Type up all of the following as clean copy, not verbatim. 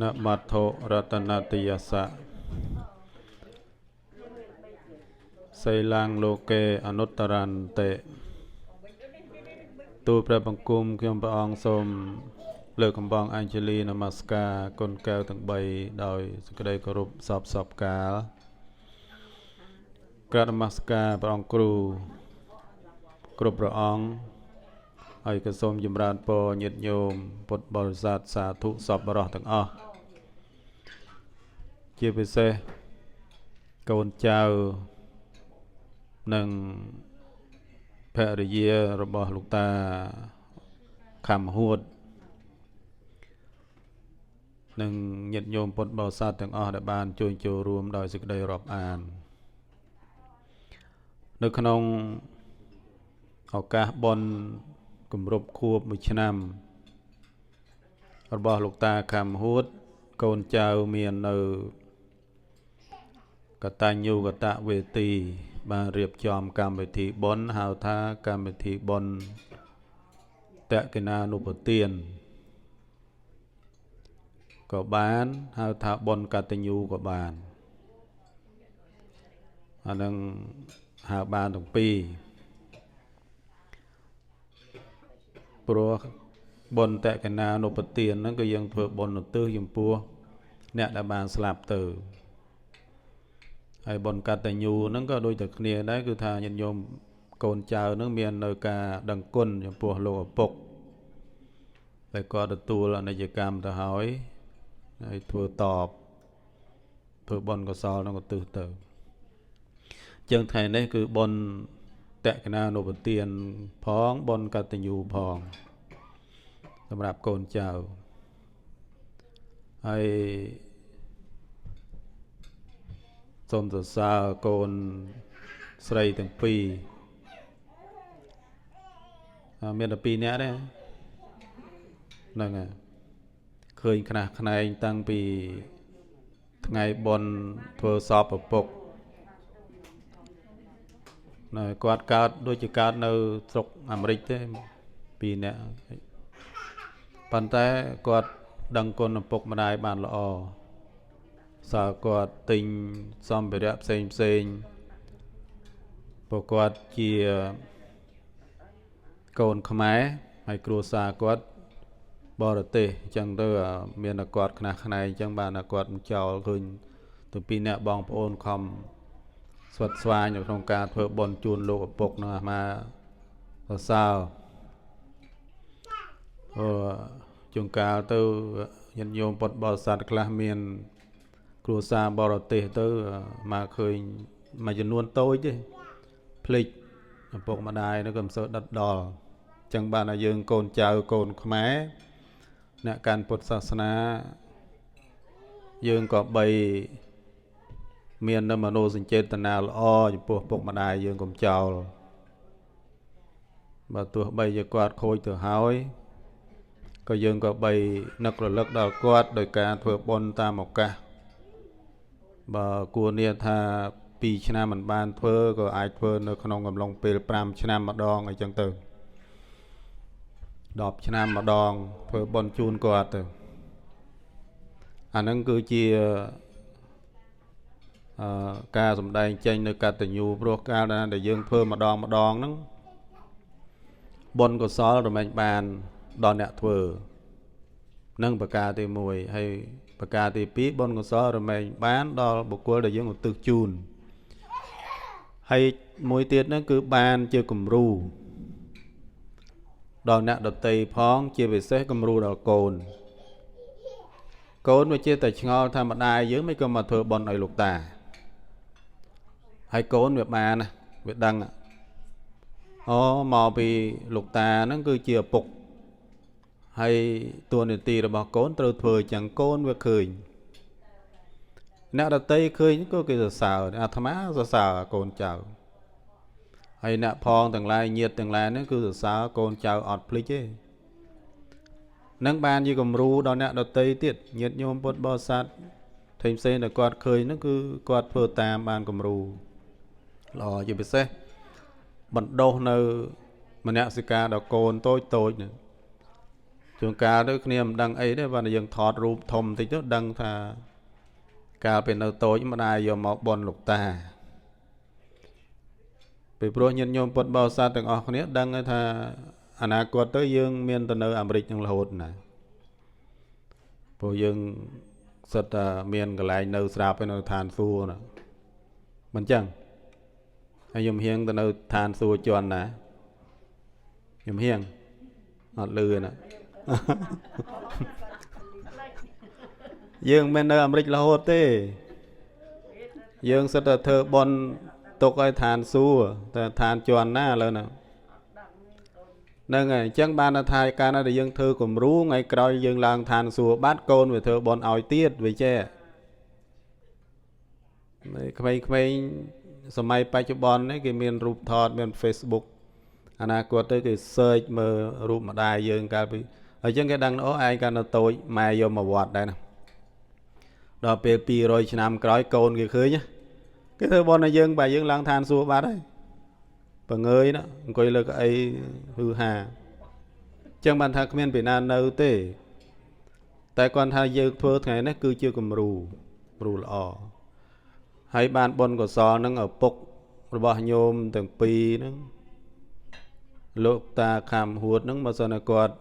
នមត្ថុរតនតយសៈសីលាងលោកេអនុត្តរន្តិទូលព្រះបង្គំខ្ញុំព្រះអង្គសូមលើកកំបងអញ្ជលីនមស្ការគុណកែវទាំង3ដោយសេចក្តីគោរពសពសពកាលក្រាបនមស្ការព្រះអង្គគ្រូគ្រប់ព្រះអង្គហើយក៏សូមចម្រើនពរញាតិញោមពុទ្ធបរិស័ទសាធុសពបរោះទាំងអស់ជាពិសេសកូនចៅនិងភរិយារបស់លោកតាខំហួតនិងញាតិញោមពុទ្ធបរិស័ទទាំងអស់ដែលបានជួយចូលរួមដោយសេចក្តីរាប់អាននៅក្នុងឱកាសបុណ្យគម្រប់ខួប1ឆ្នាំរបស់លោកតាខំហួតកូនចៅមាននៅកតញ្ញូកតវេទីបានរៀបចំកម្មវិធីបុណ្យហៅថាកម្មវិធីបុណ្យតក្កណានុបទានក៏បានហៅថាបុណ្យកតញ្ញូក៏បានអានឹងហៅបានទាំងពីរព្រោះបុណ្យតក្កណានុបទានហ្នឹងក៏យើងធ្វើបុណ្យឧទ្ទិសចំពោះអ្នកដែលបានស្លាប់ទៅហើយបុណ្យកតញ្ញូហ្នឹងក៏ដូចតែគ្នាដែរគឺថាញាតិញោមកូនចៅហ្នឹងមាននៅការដឹងគុណចំពោះលោកឪពុកតែគាត់ទទួលអនិច្ចកម្មទៅហើយហើយធ្វើតបធ្វើបុណ្យកុសលហ្នឹងឧទ្ទិសទៅចឹងថ្ងៃនេះគឺបុណ្យតក្កណានុបទានផងបុណ្យកតញ្ញូផងសម្រាប់កូនចៅហើយសូមសរសើរកូនស្រីទាំងពីរមានតែ2នាក់ទេហ្នឹងហើយឃើញខ្នះខ្នែងតាំងពីថ្ងៃបុណ្យធ្វើសពឪពុកនៅគាត់កើតដូចជាកើតនៅស្រុកអាមេរិកទេ2នាក់ប៉ុន្តែគាត់ដឹងគុណឪពុកម្ដាយបានល្អសើគាត់ទិញសម្ភារៈផ្សេងផ្សេងពួកគាត់ជាកូនខ្មែរហើយគ្រួសារគាត់បរទេសអញ្ចឹងទៅមានតែគាត់ខ្នះខ្នែងអញ្ចឹងបានតែគាត់ចោលឃើញទៅពីអ្នកបងប្អូនខំស្វិតស្វាញនៅក្នុងការធ្វើបុណ្យជូនលោកឪពុកនឹងអាមាសរសើរអឺជួនកាលទៅញាតិញោមពុទ្ធបរិស័ទខ្លះមានគ្រួសារបរទេសទៅមកឃើញមួយចំនួនតូចទេភ្លេចឪពុកម្ដាយនោះក៏មិនសូវដិតដល់អញ្ចឹងបានឲ្យយើងកូនចៅកូនខ្មែរអ្នកកាន់ពុទ្ធសាសនាយើងក៏បីមាននៅមនោសញ្ចេតនាល្អចំពោះពុកម្ដាយយើងកុំចោលបើទោះបីជាគាត់ខូចទៅហើយក៏យើងក៏បីនឹករលឹកដល់គាត់ដោយការធ្វើបុណ្យតាមឱកាសបើគួរនាថា2ឆ្នាំមិនបានធ្វើក៏អាចធ្វើនៅក្នុងកំឡុងពេល5ឆ្នាំម្ដងអីចឹងទៅ10ឆ្នាំម្ដងធ្វើបុណ្យជូនគាត់ទៅអាហ្នឹងគឺជាការសម្ដែងចេញនៅកតញ្ញូព្រោះកាលណាដែលយើងធ្វើម្ដងម្ដងហ្នឹងបុណ្យកុសលរមែងបានដល់អ្នកធ្វើនឹងប្រការទី1ហើយប្រការទី2បុណ្យកុសលរមែងបានដល់បុគ្គលដែលយើងឧទ្ទិសជូនហើយមួយទៀតហ្នឹងគឺបានជាគំរូដល់អ្នកដតីផងជាពិសេសគំរូដល់កូនកូនវាជាតែឆ្ងល់ថាម្ដាយយើងមិនក៏មកធ្វើបុណ្យឲ្យលោកតាហើយកូនវាបានណាវាដឹងអូមកពីលោកតាហ្នឹងគឺជាឪពុកហើយតួនាទីរបស់កូនត្រូវធ្វើចឹងកូនវាឃើញអ្នកដតីឃើញក៏គេសរសើរអាត្មាសរសើរកូនចៅហើយអ្នកផងទាំងឡាយញាតិទាំងឡាយហ្នឹងគឺសរសើរកូនចៅអត់ភ្លេចទេនឹងបានជាគំរូដល់អ្នកដតីទៀតញាតិញោមពុទ្ធបរិស័ទផ្សេងផ្សេងដែលគាត់ឃើញហ្នឹងគឺគាត់ធ្វើតាមបានគំរូល្អជាពិសេសបណ្ដុះនៅមនសិការដល់កូនតូចតូចហ្នឹង ជួនកាលទៅគ្នាមិនដឹងអីទេបើយើងថតរូបធំបន្តិចទៅដឹងថាកាលពេលនៅតូចម្ដាយយកមកបន់លោកតាពីព្រោះញាតិញោមពុទ្ធបរិស័ទទាំងអស់គ្នាដឹងថាអនាគតទៅយើងមានទៅនៅអាមេរិកនឹងរហូតណាព្រោះយើងសិតតែមានកន្លែងនៅស្រាប់នៅឋានសួគ៌ណាមិនចឹងហើយខ្ញុំហៀងទៅនៅឋានសួគ៌ជន់ណាខ្ញុំហៀងអត់លឺណាយើងមិននៅអាមេរិករហូតទេយើងសិតតែធ្វើបន់ទុកឲ្យឋានសួគ៌តែឋានជន់ណាឥឡូវហ្នឹងហ្នឹងហើយអញ្ចឹងបានថាកាលណាដែលយើងធ្វើគំរូថ្ងៃក្រោយយើងឡើងឋានសួគ៌បាត់កូនវាធ្វើបន់ឲ្យទៀតវាចេះក្មេងៗសម័យបច្ចុប្បន្ននេះគេមានរូបថតមាន Facebook អនាគតទៅគេ search មើលរូបម្ដាយយើងកាលពីអញ្ចឹងគេដឹងអូឯងកាលនៅតូចម៉ែយកមកវត្តដែរណាដល់ពេល200ឆ្នាំក្រោយកូនគេឃើញគេធ្វើបន់ឲ្យយើងបើយើងឡើងឋានសួគ៌បាត់ហើយបង្ើយណាអង្គុយលើកៅអីហ៊ឺហាអញ្ចឹងបានថាគ្មានពីណានៅទេតែគាត់ថាយើងធ្វើថ្ងៃនេះគឺជាគំរូល្អហើយបានបុណ្យកុសលនឹងឪពុករបស់ញោមទាំងពីរហ្នឹងលោកតាខំហួតហ្នឹងបើសិនតែគាត់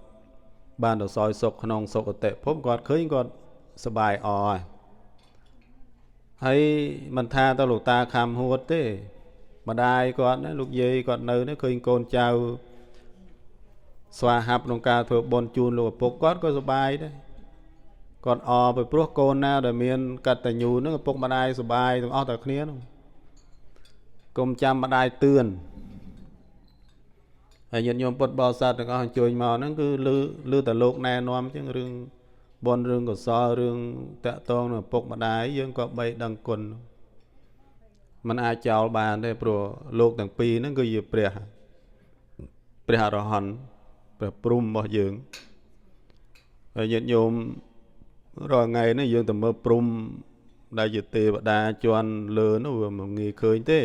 បានទៅសោយសុខក្នុងសុគតិភពគាត់ឃើញគាត់សប្បាយអហើយហើយមិនថាទៅលោកតាខំហួតទេម្ដាយគាត់ណាលោកយាយគាត់នៅនេះឃើញកូនចៅស្វាហាប់ក្នុងការធ្វើបុណ្យជូនលោកឪពុកគាត់ក៏សប្បាយដែរគាត់អទៅព្រោះកូនណាដែលមានកតញ្ញូហ្នឹងឪពុកម្ដាយសប្បាយទាំងអស់តែគ្នាហ្នឹងកុំចាំម្ដាយទឿនហើយញាតិញោមពុទ្ធបរិស័ទទាំងអស់អញ្ជើញមកហ្នឹងគឺលឺតែលោកណែនាំអញ្ចឹងរឿងបុណ្យរឿងកុសលរឿងតាក់ទងនឹងឪពុកម្ដាយយើងក៏បីដឹងគុណมันអាចចោលបានទេព្រោះលោកទាំងពីរហ្នឹងគឺជាព្រះព្រះអរហន្តព្រះព្រហ្មរបស់យើងហើយញាតិញោមរាល់ថ្ងៃនេះយើងទៅមើលព្រហ្មដែលជាទេវតាជាន់លើនោះវាមិនងាយឃើញទេ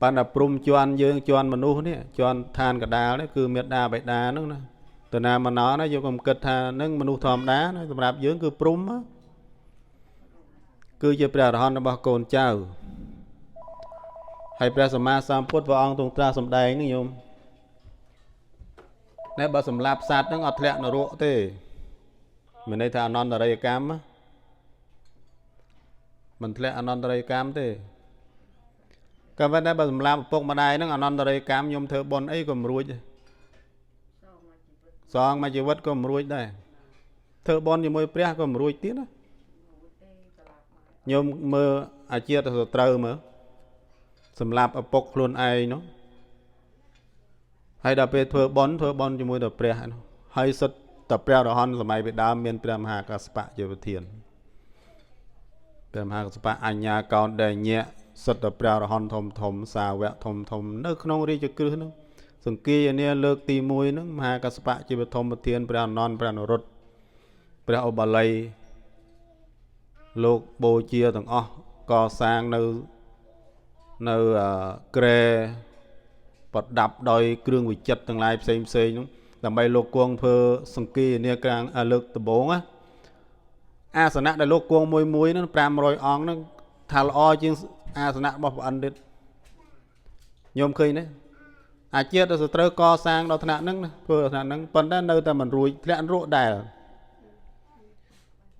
ប៉ុន្តែព្រហ្មជាន់យើងជាន់មនុស្សនេះជាន់ឋានកដាលនេះគឺមេដាបិតាហ្នឹងណាទៅណាមកណោណាយើងកុំគិតថានឹងមនុស្សធម្មតាណាសម្រាប់យើងគឺព្រហ្មគឺជាព្រះអរហន្តរបស់កូនចៅហើយព្រះសម្មាសម្ពុទ្ធព្រះអង្គទ្រង់ត្រាស់សម្ដែងហ្នឹងញោមណែបើសម្លាប់សត្វហ្នឹងអត់ធ្លាក់នរកទេមានន័យថាអនន្តរិយកម្មមិនធ្លាក់អនន្តរិយកម្មទេក៏ប៉ុន្តែបើសម្លាប់ឪពុកម្ដាយហ្នឹងអនន្តរិយកម្មញោមធ្វើបុណ្យអីក៏មិនរួចដែរសងមួយជីវិតក៏មិនរួចដែរធ្វើបុណ្យជាមួយព្រះក៏មិនរួចទៀតណាញោមមើលអាជាតិសត្រូវមើលសម្លាប់ឪពុកខ្លួនឯងនោះហើយដល់ពេលធ្វើបុណ្យជាមួយទៅព្រះនោះហើយសុទ្ធតែព្រះរហន្តសម័យពីដើមមានព្រះមហាកស្សបៈជាប្រធានព្រះមហាកស្សបៈអញ្ញាកោណដែលញាក់សុទ្ធតែព្រះរហន្តធំធំសាវកធំធំនៅក្នុងរាជក្រឹសនោះសង្គាយនាលើកទី1ហ្នឹងមហាកស្សបៈជាបឋមប្រធានព្រះអនន្តព្រះនរុត្តព្រះឧបាលីលោកបូជាទាំងអស់កសាងនៅក្រែប្រដាប់ដោយគ្រឿងវិចិត្រទាំងឡាយផ្សេងផ្សេងហ្នឹងដើម្បីលោកគង់ធ្វើសង្គាយនាក្រាំងលើកដំបូងណាអាសនៈដែលលោកគង់មួយមួយហ្នឹង500អង្គហ្នឹងថាល្អជាងអាសនៈរបស់ព្រះឥន្ទទៀតញោមឃើញទេអាជាតិសត្រូវកសាងដល់ថ្នាក់ហ្នឹងណាធ្វើដល់ថ្នាក់ហ្នឹងប៉ុន្តែនៅតែមិនរួចធ្លាក់នរកដែរ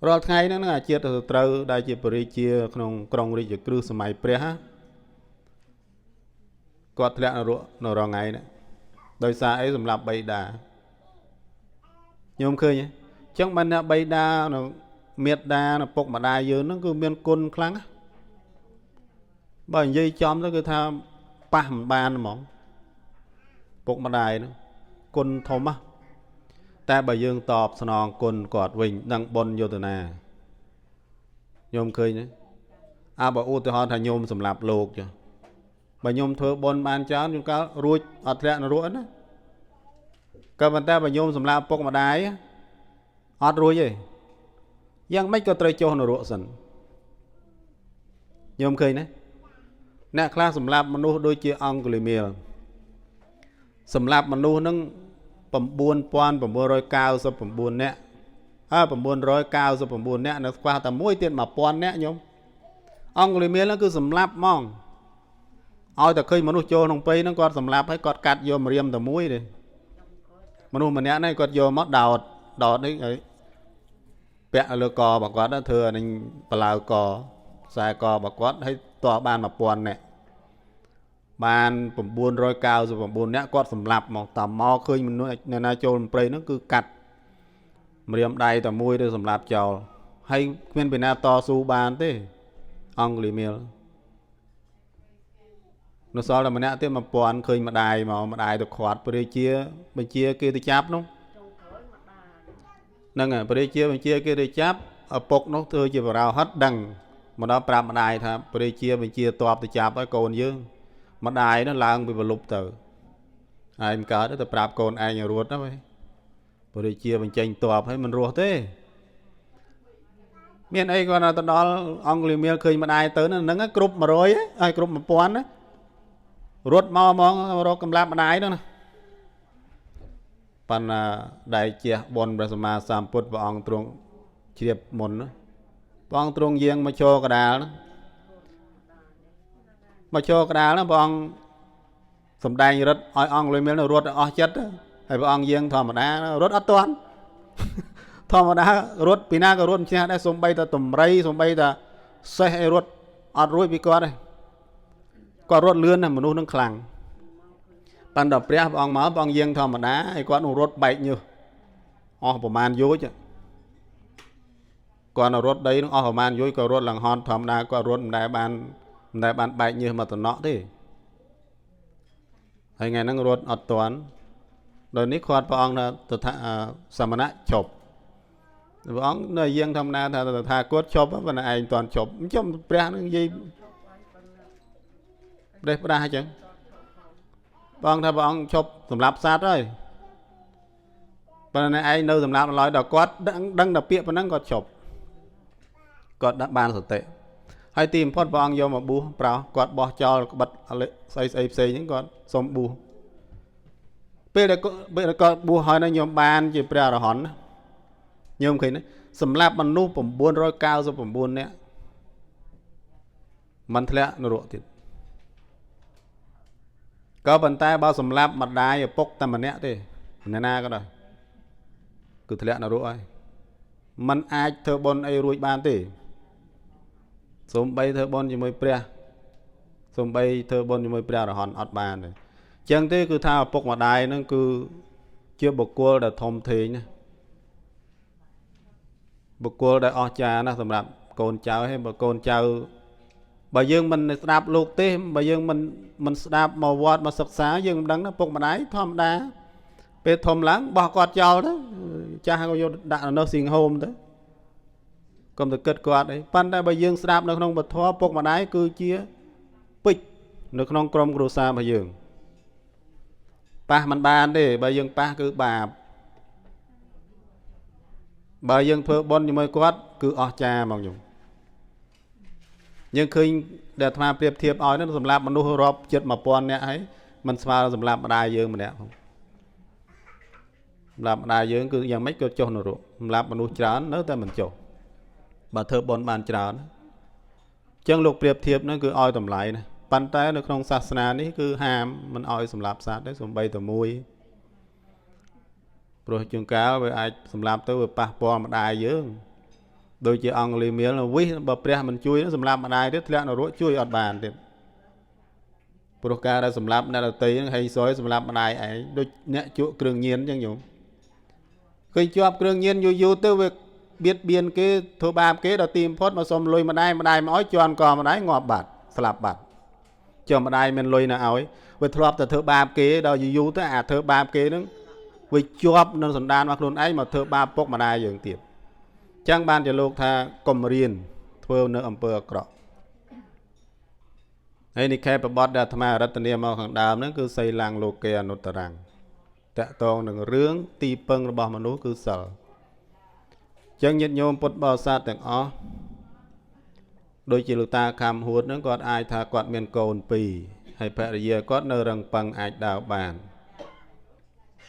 រាល់ថ្ងៃហ្នឹងអាជាតិសត្រូវដែលជាបរិជាក្នុងក្រុងរាជក្រឹសសម័យព្រះគាត់ធ្លាក់នរកនៅរាល់ថ្ងៃនេះដោយសារអីសម្រាប់បៃតាញោមឃើញទេអញ្ចឹងបានថាបៃតានៅមេដានៅពុកម្ដាយយើងហ្នឹងគឺមានគុណខ្លាំងណាបើនិយាយចំទៅគឺថាប៉ះមិនបានហ្មងពុកម្ដាយហ្នឹងគុណធំណាតែបើយើងតបស្នងគុណគាត់វិញដឹងបុណ្យយោតនាញោមឃើញទេអើបើឧទាហរណ៍ថាញោមសម្លាប់លោកចុះបើញោមធ្វើបុណ្យបានច្រើនជួនកាលរួចអត់ធ្លាក់នរកណាក៏ប៉ុន្តែបើញោមសម្លាប់ពុកម្ដាយអត់រួចទេយ៉ាងម៉េចក៏ត្រូវចុះនរកសិនញោមឃើញទេអ្នកខ្លះសម្លាប់មនុស្សដូចជាអង្គុលីមាលសម្លាប់មនុស្សហ្នឹង 9999នាក់អើ999នាក់នៅខ្វះតែមួយទៀត1000នាក់ញោមអង្គលិមាលហ្នឹងគឺសម្លាប់ហ្មងឲ្យតែឃើញមនុស្សចូលក្នុងព្រៃហ្នឹងគាត់សម្លាប់ហើយគាត់កាត់យកម្រាមតែមួយទេមនុស្សម្នាក់ហ្នឹងគាត់យកមកដោតដោតនេះឲ្យពាក់លើករបស់គាត់ធ្វើអានេះបឡៅកខ្សែករបស់គាត់ហើយតបាន1000នាក់បាន999នាក់គាត់សម្លាប់មកតាមមកឃើញមនុស្សអ្នកណាចូលព្រៃហ្នឹងគឺកាត់ម្រាមដៃតែមួយទៅសម្លាប់ចោលហើយគ្មានពីណាតស៊ូបានទេអង្គលីមៀលនៅសល់តែម្នាក់ទៀត1000ឃើញម្ដាយមកម្ដាយទៅខាត់ព្រះរាជាបញ្ជាគេទៅចាប់នោះហ្នឹងហើយព្រះរាជាបញ្ជាគេទៅចាប់ឪពុកនោះធ្វើជាបរោហិតដឹងមកដល់ប្រាប់ម្ដាយថាព្រះរាជាបញ្ជាតបទៅចាប់ឲ្យកូនយើងម្ដាយនោះឡើងពីប្រលប់ទៅហើយមិនកើតទៅប្រាប់កូនឯងឲ្យរត់ណាវិញព្រះរាជាបញ្ចេញតបឲ្យមិនរស់ទេមានអីគាត់ទៅដល់អង្គលីមៀលឃើញម្ដាយទៅហ្នឹងគ្រប់100ហើយគ្រប់1000ណារត់មកហ្មងរកកម្លាប់ម្ដាយហ្នឹងណាប៉ុន្តែដែលជះបុណ្យព្រះសម្មាសម្ពុទ្ធព្រះអង្គទ្រង់ជ្រាបមុនព្រះអង្គទ្រង់យាងមកចូលកដាលមកចូលកដាលហ្នឹងព្រះអង្គសំដែងរិទ្ធឲ្យអង្គលុយមៀលរត់ឲ្យអស់ចិត្តហើយព្រះអង្គយាងធម្មតារត់អត់ទាន់ធម្មតារត់ពីណាក៏រត់មិនឈ្នះដែរសំបីតែតម្រៃសំបីតែសេះឲ្យរត់អត់រួចពីគាត់ទេគាត់រត់លឿនណាស់មនុស្សនឹងខ្លាំងប៉ុន្តែព្រះអង្គមកព្រះអង្គយាងធម្មតាហើយគាត់នឹងរត់បែកញើសអស់ប្រមាណយោជគាត់រត់ដីនឹងអស់ប្រមាណយោជក៏រត់ឡើងហត់ធម្មតាគាត់រត់មិនដែលបានបែកញើសមកតំណក់ទេហើយថ្ងៃហ្នឹងរត់អត់ទាន់ដល់នេះគាត់ព្រះអង្គថាតថាសមណៈជប់ព្រះអង្គនៅយាងធម្មតាថាតថាគាត់ជប់ប៉ុន្តែឯងមិនទាន់ជប់អញ្ចឹងព្រះនឹងនិយាយប្រេះផ្ដាស់អញ្ចឹងព្រះអង្គថាព្រះអង្គឈប់សម្លាប់សត្វហើយប៉ុន្តែឯងនៅសម្លាប់ឡើយដល់គាត់ដឹងតែពាក្យប៉ុណ្ណឹងគាត់ឈប់គាត់ដាក់បានសតិហើយទីបំផុតព្រះអង្គយកមកបួសប្រោសគាត់បោះចោលក្បិតស្អីស្អីផ្សេងហ្នឹងគាត់សុំបួសពេលដែលគាត់បួសហើយនឹងញោមបានជាព្រះអរហន្តញោមឃើញទេសម្លាប់មនុស្ស999នាក់មិនធ្លាក់នរកទៀតក៏ប៉ុន្តែបើសម្លាប់ម្ដាយឪពុកតែម្នាក់ទេអ្នកណាក៏ដោយគឺធ្លាក់នរកហើយมันអាចធ្វើបុណ្យអីរួចបានទេសូម្បីធ្វើបុណ្យជាមួយព្រះសូម្បីធ្វើបុណ្យជាមួយព្រះអរហន្តអត់បានទេអញ្ចឹងទេគឺថាឪពុកម្ដាយហ្នឹងគឺជាបុគ្គលដែលធំធេងណាបុគ្គលដែលអស្ចារ្យណាស់សម្រាប់កូនចៅហើយបើកូនចៅបើយើងមិនស្ដាប់លោកទេបើយើងមិនស្ដាប់មកវត្តមកសិក្សាយើងមិនដឹងណាពុកម្ដាយធម្មតាពេលធំឡើងបោះគាត់ចោលទៅចាស់ក៏យកដាក់នៅ nursing home ទៅកុំទៅគិតគាត់អីប៉ុន្តែបើយើងស្ដាប់នៅក្នុងពធពុកម្ដាយគឺជាពេជ្រនៅក្នុងក្រុមគ្រួសាររបស់យើងប៉ះមិនបានទេបើយើងប៉ះគឺបាបបើយើងធ្វើបុណ្យជាមួយគាត់គឺអស្ចារ្យហ្មងខ្ញុំយើងឃើញដែលអាត្មាប្រៀបធៀបឲ្យនោះសម្រាប់មនុស្សរាប់ជិត1000នាក់ហើយមិនស្មើសម្រាប់ម្ដាយយើងម្នាក់ផងសម្រាប់ម្ដាយយើងគឺយ៉ាងម៉េចក៏ចុះនរកសម្រាប់មនុស្សច្រើននៅតែមិនចុះបើធ្វើបុណ្យបានច្រើនអញ្ចឹងលោកប្រៀបធៀបហ្នឹងគឺឲ្យតម្លៃណាប៉ុន្តែនៅក្នុងសាសនានេះគឺហាមមិនឲ្យសម្លាប់សត្វទេសំបីតែមួយព្រោះជួនកាលវាអាចសម្លាប់ទៅវាប៉ះពាល់ម្ដាយយើងដូចជាអង្គលីមៀលវិសបើព្រះមិនជួយសម្លាប់ម្ដាយទៀតធ្លាក់នរកជួយអត់បានទៀតព្រោះការដែលសម្លាប់អ្នកដទៃហ្នឹងហេងសយសម្លាប់ម្ដាយឯងដូចអ្នកជក់គ្រឿងញៀនអញ្ចឹងញោមឃើញជាប់គ្រឿងញៀនយូរយូរទៅវាបៀតបៀនគេធ្វើបាបគេដល់ទីបំផុតមកសុំលុយម្ដាយម្ដាយមកឲ្យជន់កម្ដាយងាប់បាត់ស្លាប់បាត់ចុះម្ដាយមានលុយណាឲ្យវាធ្លាប់តែធ្វើបាបគេដល់យូរយូរទៅអាធ្វើបាបគេហ្នឹងវាជាប់នៅសន្តានរបស់ខ្លួនឯងមកធ្វើបាបពុកម្ដាយយើងទៀតចឹងបានជាលោកថាកុំរៀនធ្វើនៅអំពើអាក្រក់ហើយនិខេបបទដែលអាត្មារតនាមកខាងដើមហ្នឹងគឺសីលੰលោកេអនុត្តរੰតកតងនឹងរឿងទីពឹងរបស់មនុស្សគឺសិលចឹងញាតិញោមពុទ្ធបរិស័ទទាំងអស់ដូចជាលោកតាខំហួតហ្នឹងគាត់អាចថាគាត់មានកូន2ហើយភរិយាគាត់នៅរឹងប៉ឹងអាចដើរបាន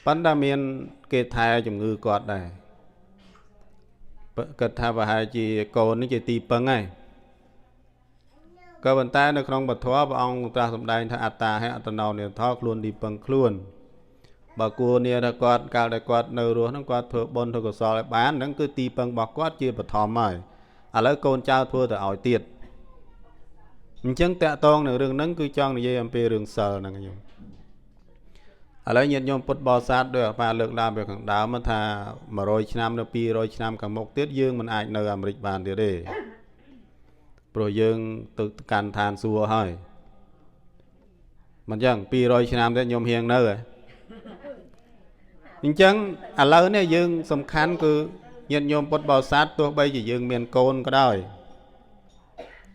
ប៉ុន្តែមានគេថែជំងឺគាត់ដែរគិតថាប្រហែលជាកូននេះជាទីពឹងហើយក៏ប៉ុន្តែនៅក្នុងពធព្រះអង្គត្រាស់សម្ដែងថាអត្តាហេអត្តនោនិថោខ្លួនទីពឹងខ្លួនបើគួរនាថាគាត់កាលដែលគាត់នៅរស់ហ្នឹងគាត់ធ្វើបុណ្យធ្វើកុសលឲ្យបានហ្នឹងគឺទីពឹងរបស់គាត់ជាបឋមហើយឥឡូវកូនចៅធ្វើទៅឲ្យទៀតអញ្ចឹងតកតងនឹងរឿងហ្នឹងគឺចង់និយាយអំពីរឿងសិលហ្នឹងខ្ញុំឥឡូវញាតិញោមពុទ្ធបរិស័ទដោយអាប៉ាលើកឡើងពីខាងដើមថា100ឆ្នាំនៅ200ឆ្នាំខាងមុខទៀតយើងមិនអាចនៅអាមេរិកបានទៀតទេព្រោះយើងទៅកាន់ឋានសួគ៌ហើយមិនអញ្ចឹង200ឆ្នាំទៀតញោមហៀងនៅហ៎អញ្ចឹងឥឡូវនេះយើងសំខាន់គឺញាតិញោមពុទ្ធបរិស័ទទោះបីជាយើងមានកូនក៏ដោយ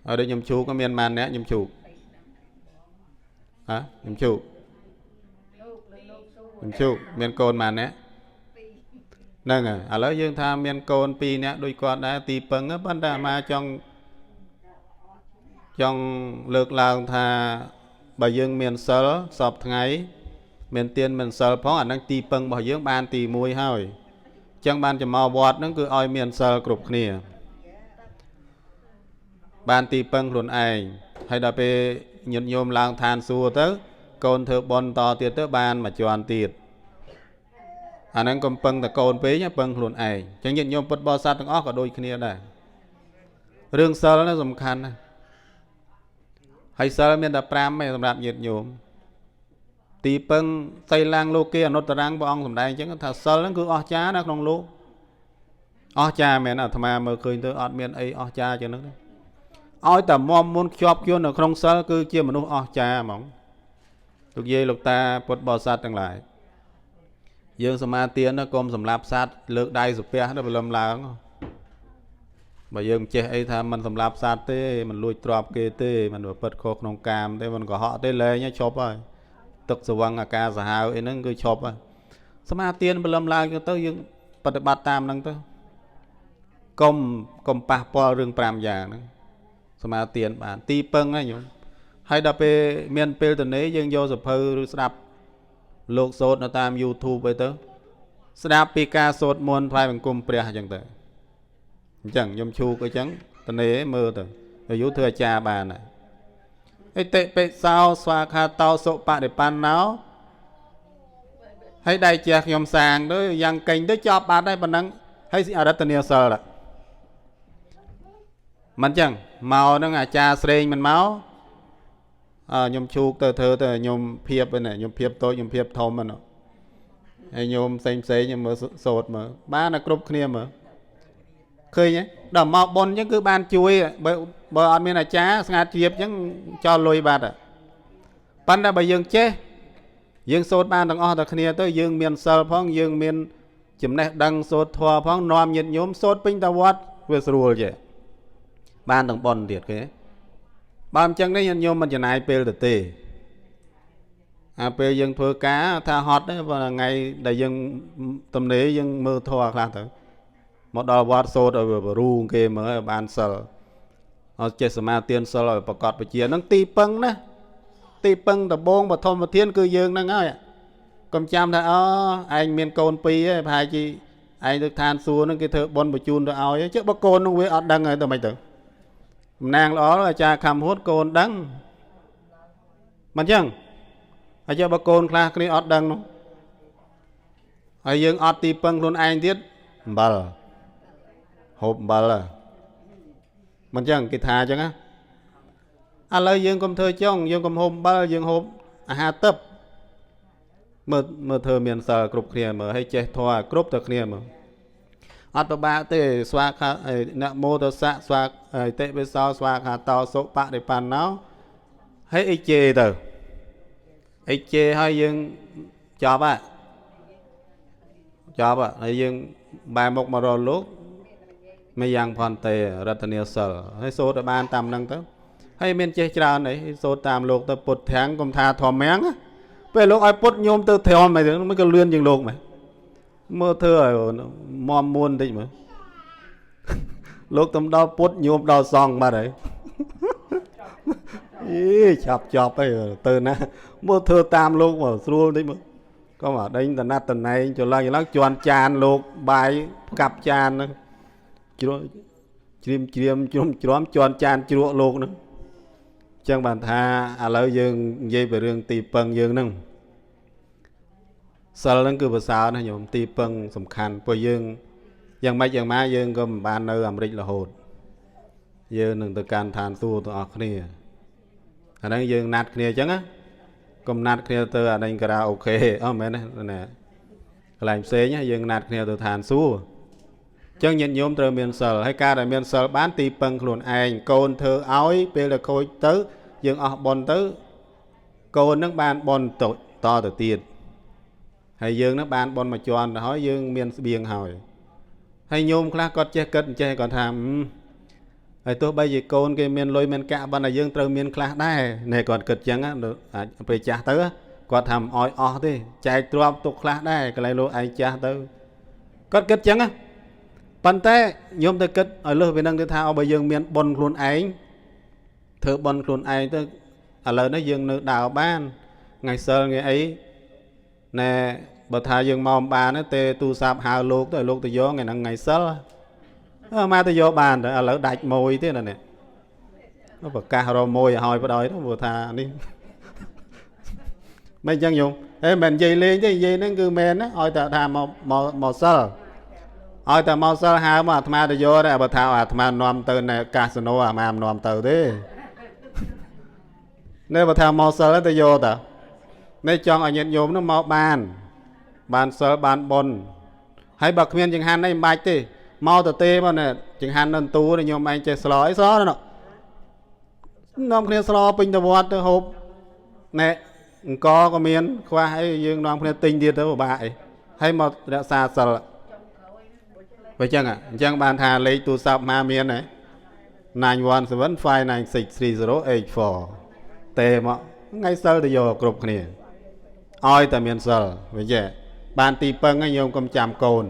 ហើយដូចខ្ញុំជូកក៏មានប៉ុន្មានអ្នកខ្ញុំជូកហ៎ខ្ញុំជូកខ្ញុំជូកមានកូនប៉ុន្មានអ្នកហ្នឹងហើយឥឡូវយើងថាមានកូន2នាក់ដូចគាត់ដែរទីពឹងប៉ុន្តែអាមាចង់លើកឡើងថាបើយើងមានសិលសពថ្ងៃមានទានមានសិលផងអាហ្នឹងទីពឹងរបស់យើងបានទី1ហើយអញ្ចឹងបានจะមកវត្តហ្នឹងគឺឲ្យមានសិលគ្រប់គ្នាបានទីពឹងខ្លួនឯងហើយដល់ពេលញាតិញោមឡើងឋានសួគ៌ទៅកូនធ្វើបុណ្យតទៀតទៅបានមួយជាន់ទៀតអាហ្នឹងកុំពឹងតែកូនពេកពឹងខ្លួនឯងអញ្ចឹងញាតិញោមពុទ្ធបរិស័ទទាំងអស់ក៏ដូចគ្នាដែររឿងសិលហ្នឹងសំខាន់ណាស់ហើយសិលមានតែ5ឯងសម្រាប់ញាតិញោមទីពឹងសីលាងលោកេអនុត្តរាំងព្រះអង្គសម្ដែងអញ្ចឹងថាសិលហ្នឹងគឺអស្ចារ្យណាស់ក្នុងលោកអស្ចារ្យមែនអាត្មាមើលឃើញទៅអត់មានអីអស្ចារ្យជាងហ្នឹងទេឲ្យតែមមមុនខ្ជាប់ខ្ជួននៅក្នុងសិលគឺជាមនុស្សអស្ចារ្យហ្មងលោកយាយលោកតាពុទ្ធបរិស័ទទាំងឡាយយើងសមាទានកុំសម្លាប់សត្វលើកដៃសាពះទៅព្រលឹមឡើងបើយើងមិនចេះអីថាមិនសម្លាប់សត្វទេមិនលួចទ្រព្យគេទេមិនប្រព្រឹត្តខុសក្នុងកាមទេមិនកុហកទេលែងឈប់ហើយទឹកស្វឹងអាការសាហាវអីហ្នឹងគឺឈប់ហើយសមាទានព្រលឹមឡើងទៅយើងបប្រតិបត្តិតាមហ្នឹងទៅកុំប៉ះពាល់រឿង5យ៉ាងហ្នឹងសមាទានបានទីពឹងហ្នឹងញោមហើយដល់ពេលមានពេលតនេយើងយកសភៅឬស្ដាប់លោកសូត្រនៅតាម YouTube អីទៅស្ដាប់ពីការសូត្រមន្តថ្វាយបង្គំព្រះអញ្ចឹងទៅអញ្ចឹងខ្ញុំឈូកអញ្ចឹងតនេមើលទៅអាយុធ្វើអាចារ្យបានហើយអិតិបិសោស្វាខាតោសុបដិបណ្ណោហើយដៃជះខ្ញុំសាងទៅយ៉ាងកេញទៅចប់បាត់ហើយប៉ុណ្ណឹងហើយអរតនីសិលមិនអញ្ចឹងមកហ្នឹងអាចារ្យស្រេងមិនមកអើខ្ញុំឈូកទៅធ្វើទៅខ្ញុំភាពហ្នឹងខ្ញុំភាពតូចខ្ញុំភាពធំហ្នឹងហើយញោមផ្សេងផ្សេងខ្ញុំមើលសូត្រមើលបានតែគ្រប់គ្នាមើលឃើញទេដល់មកប៉ុនអញ្ចឹងគឺបានជួយបើអត់មានអាចារ្យស្ងាត់ជ្រាបអញ្ចឹងចោលលុយបាត់ប៉ុន្តែបើយើងចេះយើងសូត្របានទាំងអស់តែគ្នាទៅយើងមានសិលផងយើងមានចំណេះដឹងសូត្រធម៌ផងនាំញាតិញោមសូត្រពេញតវត្តវាស្រួលចេះបានទាំងប៉ុនទៀតគេបើមិនចឹងទេញាតិញោមមិនចំណាយពេលទៅទេអាពេលយើងធ្វើការថាហត់ទេបើថ្ងៃដែលយើងទំនេរយើងមើលធម៌ខ្លះទៅមកដល់វត្តសូត្រឲ្យវារូងគេមើលឲ្យបានសិលឲ្យចេះសមាទានសិលឲ្យប្រកបវិជ្ជាហ្នឹងទីពឹងណាទីពឹងដំបងបឋមធានគឺយើងហ្នឹងហើយកុំចាំថាអូឯងមានកូនពីរឯងប្រហែលជាឯងទៅឋានសួគ៌ហ្នឹងគេធ្វើបុណ្យបញ្ជូនទៅឲ្យចុះបើកូនហ្នឹងវាអត់ដឹងហើយទៅមិនទៅតំណាងល្អអាចារ្យខំហួតកូនដឹងមិនចឹងហើយចុះបើកូនខ្លះគ្នាអត់ដឹងនោះហើយយើងអត់ទីពឹងខ្លួនឯងទៀតអំបិលហូបអំបិលមិនចឹងគេថាចឹងណាឥឡូវយើងកុំធ្វើចុងយើងកុំហូបអំបិលយើងហូបអាហារទឹកមើលធ្វើមានសិលគ្រប់គ្នាមើលហើយចេះធម៌គ្រប់តែគ្នាមើលអត់ពិបាកទេស្វាខានមោតសៈស្វាតិបិសោស្វាខាតោសុបដិបណ្ណោហើយអីជេទៅអីជេហើយយើងចប់ហ่ะចប់ហើយយើងបែរមុខមករកលោកមិនយ៉ាងផនទេរតនាសិលហើយសូត្រឲ្យបានតាមហ្នឹងទៅហើយមានចេះច្រើនអីសូត្រតាមលោកទៅពុទ្ធធាំងកុំថាធម្មំពេលលោកឲ្យពុទ្ធញោមទៅធម្មអីមិនក៏លឿនជាងលោកមែនមើលធ្វើឲ្យមមមួនបន្តិចមើលលោកតំដល់ពុទ្ធញោមដល់សង្ឃបាត់ហើយអីឆាប់ចប់អីទៅណាមើលធ្វើតាមលោកមកស្រួលបន្តិចមើល ក៏មកដេញតណាត់តណែងចឡើងចឡើងជន់ចានលោកបាយផ្កាប់ចានហ្នឹងជ្រក់ជ្រាមជ្រាមជ្រុំជ្រាំជន់ចានជ្រក់លោកហ្នឹងអញ្ចឹងបានថាឥឡូវយើងនិយាយពីរឿងទីពឹងយើងហ្នឹងសិលហ្នឹងគឺប្រសើរណាស់ញោមទីពឹងសំខាន់ព្រោះយើងយ៉ាងម៉េចយ៉ាងម៉ាយើងក៏មិនបាននៅអាមេរិករហូតយើងនឹងទៅកាន់ឋានសួគ៌ទាំងអស់គ្នាអាហ្នឹងយើងណាត់គ្នាអញ្ចឹងណាកុំណាត់គ្នាទៅអានេះការ៉ាអូខេអត់មែនទេណាកន្លែងផ្សេងយើងណាត់គ្នាទៅឋានសួគ៌អញ្ចឹងញាតិញោមត្រូវមានសិលហើយការដែលមានសិលបានទីពឹងខ្លួនឯងកូនធ្វើឲ្យពេលដែលខូចទៅយើងអស់បុណ្យទៅកូននឹងបានបុណ្យតទៅទៀតហើយយើងនឹងបានបុណ្យមួយជាន់ទៅហើយយើងមានស្បៀងហើយហើយញោមខ្លះគាត់ចេះគិតចេះគាត់ថាហើយទោះបីជាកូនគេមានលុយមានកាក់ប៉ុន្តែយើងត្រូវមានខ្លះដែរនេះគាត់គិតចឹងអាចពេលចាស់ទៅគាត់ថាមិនអោយអស់ទេចែកទ្រព្យទុកខ្លះដែរកន្លែងលោកឯងចាស់ទៅគាត់គិតចឹងណាប៉ុន្តែញោមទៅគិតឲ្យលើសពីនឹងទៅថាអបើយើងមានបុណ្យខ្លួនឯងធ្វើបុណ្យខ្លួនឯងទៅឥឡូវនេះយើងនៅដើរបានថ្ងៃសិលថ្ងៃអីណែបើថាយើងមកមិនបានទេទូរស័ព្ទហៅលោកទៅលោកទៅយកថ្ងៃហ្នឹងថ្ងៃសិលមកទៅយកបានតែឥឡូវដាច់មួយទៀតណានេះប្រកាសរមួយឲ្យបដ ாய் ទៅព្រោះថានេះមិនអញ្ចឹងញោមហេមិននិយាយលេងទេនិយាយហ្នឹងគឺមែនណាឲ្យតែថាមកមកមកសិលឲ្យតែមកសិលហៅមកអាត្មាទៅយកដែរបើថាអាត្មានាំទៅនៅកាស៊ីណូអាត្មាមិននាំទៅទេនេះបើថាមកសិលទៅយកតានេះចង់ឲ្យញាតិញោមនោះមកបានបានសិលបានបុណ្យហើយបើគ្មានចង្ហាន់អីមិនបាច់ទេមកទៅទេមកនេះចង្ហាន់នៅទូនេះញោមឯងចេះស្លអីស្លនោះនាំគ្នាស្លពេញទៅវត្តទៅហូបណែអង្គក៏មានខ្វះអីយើងនាំគ្នាទិញទៀតទៅពិបាកអីហើយមករក្សាសិលបើចឹងអញ្ចឹងបានថាលេខទូរស័ព្ទមកមានហ៎917-596-3084ទេមកថ្ងៃសិលទៅយកគ្រប់គ្នាឲ្យតែមានសិលវិញចេះបានទីពឹងហើយញោមកុំចាំកូន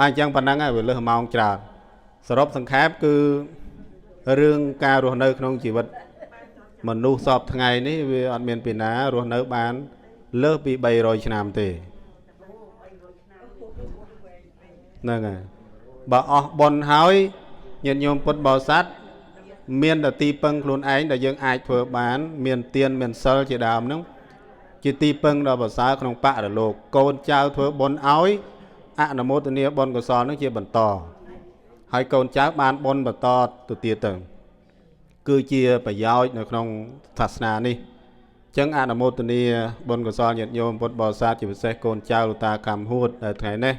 អញ្ចឹងប៉ុណ្ណឹងហើយវាលើសម៉ោងច្រើនសរុបសង្ខេបគឺរឿងការរស់នៅក្នុងជីវិតមនុស្សសពថ្ងៃនេះវាអត់មានពីណារស់នៅបានលើសពី300ឆ្នាំទេហ្នឹងហើយបើអស់បុណ្យហើយញាតិញោមពុទ្ធបរិស័ទមានតែទីពឹងខ្លួនឯងដែលយើងអាចធ្វើបានមានទានមានសិលជាដើមហ្នឹងជាទីពឹងដ៏ប្រសើរក្នុងបរិលោកកូនចៅធ្វើបុណ្យឲ្យអនុមោទនាបុណ្យកុសលនឹងជាបន្តហើយកូនចៅបានបុណ្យបន្តទៅទៀតទៅគឺជាប្រយោជន៍នៅក្នុងសាសនានេះអញ្ចឹងអនុមោទនាបុណ្យកុសលញាតិញោមពុទ្ធបរិស័ទជាពិសេសកូនចៅលោកតាកម្មហួតដែលថ្ងៃនេះ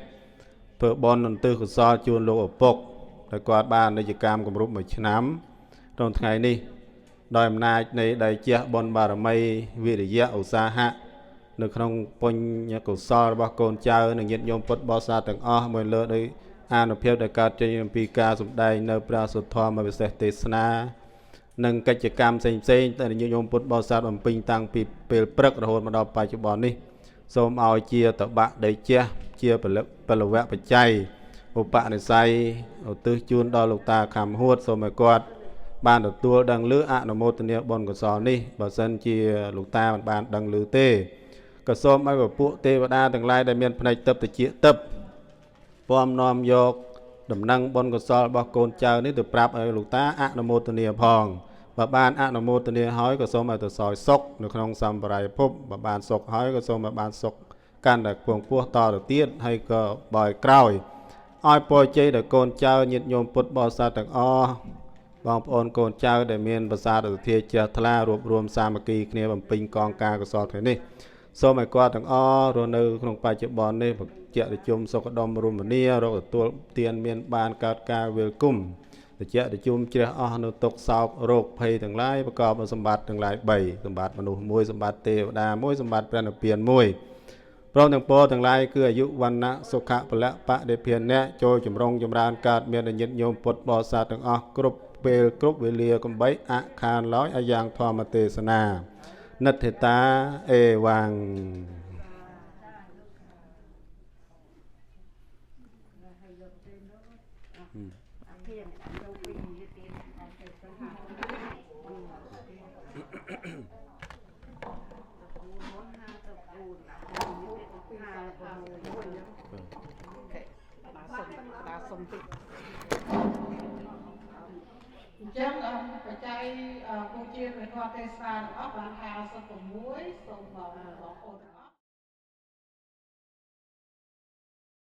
ធ្វើបុណ្យឧទ្ទិសកុសលជូនលោកឪពុកដែលគាត់បាននិច្ចកម្មគម្រប់1ឆ្នាំក្នុងថ្ងៃនេះដោយអំណាចនៃដៃជះបុណ្យបារមីវិរិយៈឧស្សាហៈនៅក្នុងបុញ្ញកុសលរបស់កូនចៅនិងញាតិញោមពុទ្ធបរិស័ទទាំងអស់មួយលើដោយអានុភាពដែលកើតចេញអំពីការសម្ដែងនៅព្រះសុធម៌ពិសេសទេសនានិងកិច្ចកម្មផ្សេងៗដែលញាតិញោមពុទ្ធបរិស័ទបំពេញតាំងពីពេលព្រឹករហូតមកដល់បច្ចុប្បន្ននេះសូមឲ្យជាតបៈដេជះជាពលវៈបច្ច័យឧបនិស្ស័យឧទ្ទិសជូនដល់លោកតាខំហួតសូមឲ្យគាត់បានទទួលដឹងឮអនុមោទនាបុណ្យកុសលនេះបើសិនជាលោកតាមិនបានដឹងឮទេក៏សូមឲ្យពពួកទេវតាទាំងឡាយដែលមានភ្នែកទឹកតិចទឹកពំនាំយកដំណឹងបុណ្យកុសលរបស់កូនចៅនេះទៅប្រាប់ឲ្យលោកតាអនុមោទនាផងបើបានអនុមោទនាហើយក៏សូមឲ្យទៅសោយសុខនៅក្នុងសម្បរាយភពបើបានសុខហើយក៏សូមឲ្យបានសុខកាន់តែខ្ពង់ខ្ពស់តទៅទៀតហើយក៏បើឲ្យក្រោយឲ្យពរជ័យដល់កូនចៅញាតិញោមពុទ្ធបរិស័ទទាំងអស់បងប្អូនកូនចៅដែលមានប្រសាទសទ្ធាជ្រះថ្លារួបរวมសាមគ្គីគ្នាបំពេញកងការកុសលថ្ងៃនេះសូមឲ្យគាត់ទាំងអស់រស់នៅក្នុងបច្ចុប្បន្ននេះបច្ចៈជុំសុខដុមរមនារកទទួលទានមានបានកើតការវិលគុំបច្ចៈជុំជ្រះអស់នៅទុក្ខសោករោគភ័យទាំងឡាយប្រកបដោយសម្បត្តិទាំងឡាយ3សម្បត្តិមនុស្ស1សម្បត្តិទេវតា1សម្បត្តិព្រះនិព្វាន1ព្រមទាំងពរទាំងឡាយគឺអាយុវណ្ណៈសុខៈពលៈបដិភានៈចូលចម្រុងចម្រើនកើតមានញាតិញោមពុទ្ធបរិស័ទទាំងអស់គ្រប់ពេលគ្រប់វេលាកំបីអខានឡើយអាយ៉ាងធម្មទេសនានិទ្ធិតាអេវ៉ាំង 54 OK បាទ សុំបាទ សុំតិច អញ្ចឹងបច្ច័យបូជាព្រះធម៌ទេសនាទាំងអស់បាន56 សូម